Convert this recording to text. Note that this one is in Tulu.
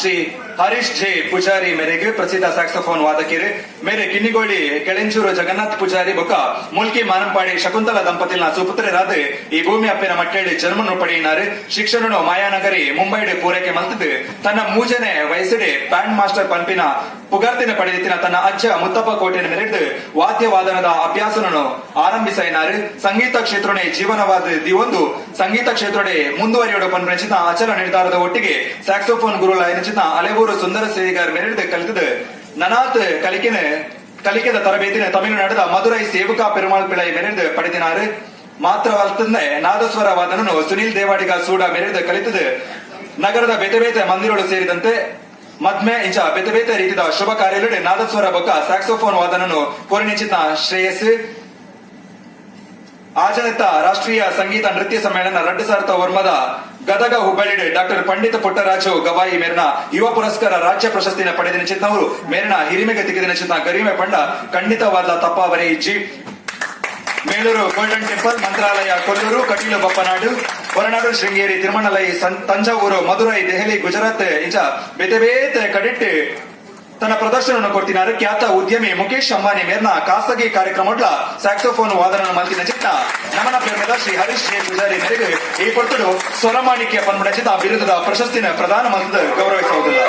ಶ್ರೀ ಹರೀಶ್ ಜೆ ಪೂಜಾರಿ ಮೇರೆಗೆ, ಪ್ರಸಿದ್ಧ ಸ್ಯಾಕ್ಸೋಫೋನ್ ವಾದಕಿರು. ಮೇರೆ ಕಿನ್ನಿಗೋಳಿ ಕೆಳೆಂಚೂರು ಜಗನ್ನಾಥ್ ಪೂಜಾರಿ ಬೊಕ್ಕ ಮುಲ್ಕಿ ಮಾನಂಪಾಡಿ ಶಕುಂತಲ ದಂಪತಿನ ಸುಪುತ್ರರಾದ ಈ ಭೂಮಿ ಅಪ್ಪಿನ ಮಟ್ಟೇಳಿ ಜನ್ಮನು ಪಡೆಯಿನಾರು. ಶಿಕ್ಷಣನು ಮಾಯಾನಗರಿ ಮುಂಬೈಡ್ ಪೂರೈಕೆ ಮಲ್ತದ್ದು, ತನ್ನ ಮೂಜನೆ ವಯಸ್ಸುಡೆ ಬ್ಯಾಂಡ್ ಮಾಸ್ಟರ್ ಪನ್ಪಿನ ಪುಗರ್ತಿನ ಪಡೆದಿತ್ತಿನ ತನ್ನ ಅಜ್ಜ ಮುತ್ತಪ್ಪ ಕೋಟೆನ ಮೆರೆದು ವಾದ್ಯವಾದನದ ಅಭ್ಯಾಸನನ್ನು ಆರಂಭಿಸೈನಾರು. ಸಂಗೀತ ಕ್ಷೇತ್ರನೇ ಜೀವನವಾದ ದಿವೊಂದು ಸಂಗೀತ ಕ್ಷೇತ್ರಡೆ ಮುಂದುವರಿಯೋಡು ಪನ್ಪಿನ ಅಚಲ ನಿರ್ಧಾರದ ಒಟ್ಟಿಗೆ ಸ್ಯಾಕ್ಸೋಫೋನ್ ಗುರುಲ ಎನಿಚಿನ ಅಲೆವೂರು ಸುಂದರ ಸೇವಿಗಾರ್ ಮೆರೆದು ಕಲಿತದು, ನನಾತ್ ಕಲಿಕೆನ ಕಲಿಕೆದ ತರಬೇತಿನ ತಮಿಳುನಾಡದ ಮಧುರೈ ಸೇವಕಾ ಪೆರುಮಾಳ್ ಪಿಳೈ ಮೆರೆದು ಪಡೆದಿನಾರು. ಮಾತ್ರವಲ್ಲದೆ ನಾದಸ್ವರ ವಾದನನು ಸುನೀಲ್ ದೇವಾಡಿಗ ಸೂಡ ಮೆರೆದು ಕಲಿತದು, ನಗರದ ಬೇತೆ ಬೇತೆ ಮಂದಿರಗಳು ಸೇರಿದಂತೆ ಮದ್ಮೆ ಇಂಚ ಬೇತೆ ಬೇತೆ ರೀತಿಯ ಶುಭ ಕಾರ್ಯಗಳು ನಾದಸ್ವರ ಬೊಕ್ಕ ಸ್ಯಾಕ್ಸೋಫೋನ್ ವಾದನನು ಕೊರಿನಿಚಿತ ಶ್ರೇಯಸ್. ಆಜನಿತ ರಾಷ್ಟ್ರೀಯ ಸಂಗೀತ ನೃತ್ಯ ಸಮ್ಮೇಳನ 2009ದ ಗದಗ ಹುಬ್ಬಳ್ಳಿ ಡಾಕ್ಟರ್ ಪಂಡಿತ ಪುಟ್ಟರಾಜು ಗವಾಯಿ ಮೇರಿನ ಯುವ ಪುರಸ್ಕಾರ ರಾಜ್ಯ ಪ್ರಶಸ್ತಿನ ಪಡೆದ ನಿಚಿತನವರು ಮೇರಿನ ಹಿರಿಮೆಗೆ ತಿಕ್ಕಿದ ನಿಚಿತ ಗರಿಮೆ ಪಂಡ ಖಂಡಿತವಾದ ತಪ್ಪಾವರೆ ಇಜ್ಜಿ. ಮೇಲೂರು ಗೋಲ್ಡನ್ ಟೆಂಪಲ್, ಮಂತ್ರಾಲಯ, ಕೊಲ್ಲೂರು, ಕಟೀಲು ಬಪ್ಪನಾಡು, ಹೊರನಾಡು, ಶೃಂಗೇರಿ, ತಿರುಮಲೈ, ತಂಜಾವೂರು, ಮಧುರೈ, ದೆಹಲಿ, ಗುಜರಾತ್ ಇಂಚ ಬೇತೆ ಬೇತೆ ಕಡೆಟ್ ತನ್ನ ಪ್ರದರ್ಶನವನ್ನು ಕೊಡ್ತಿದ್ದಾರೆ. ಖ್ಯಾತ ಉದ್ಯಮಿ ಮುಖೇಶ್ ಅಂಬಾನಿ ಮೇರ್ನ ಖಾಸಗಿ ಕಾರ್ಯಕ್ರಮಡ್ಲ ಸ್ಯಾಕ್ಸೋಫೋನ್ ವಾದನ ಮಲ್ತಿನ ಚಿತ್ತ ನಮನ ಪ್ರೇಮದ ಶ್ರೀ ಹರೀಶ್ ಜೆ ಪೂಜಾರಿ ಮೇರೆಗೆ ಈ ಪೊರ್ತುಡು ಸ್ವರಮಾಣಿಕ್ಯ ಪನ್ಮಡ ಚಿತ್ತ ಬಿರುದದ ಪ್ರಶಸ್ತಿನ ಪ್ರದಾನ ಮಲ್ತದ ಗೌರವಿಸುವುದಿಲ್ಲ.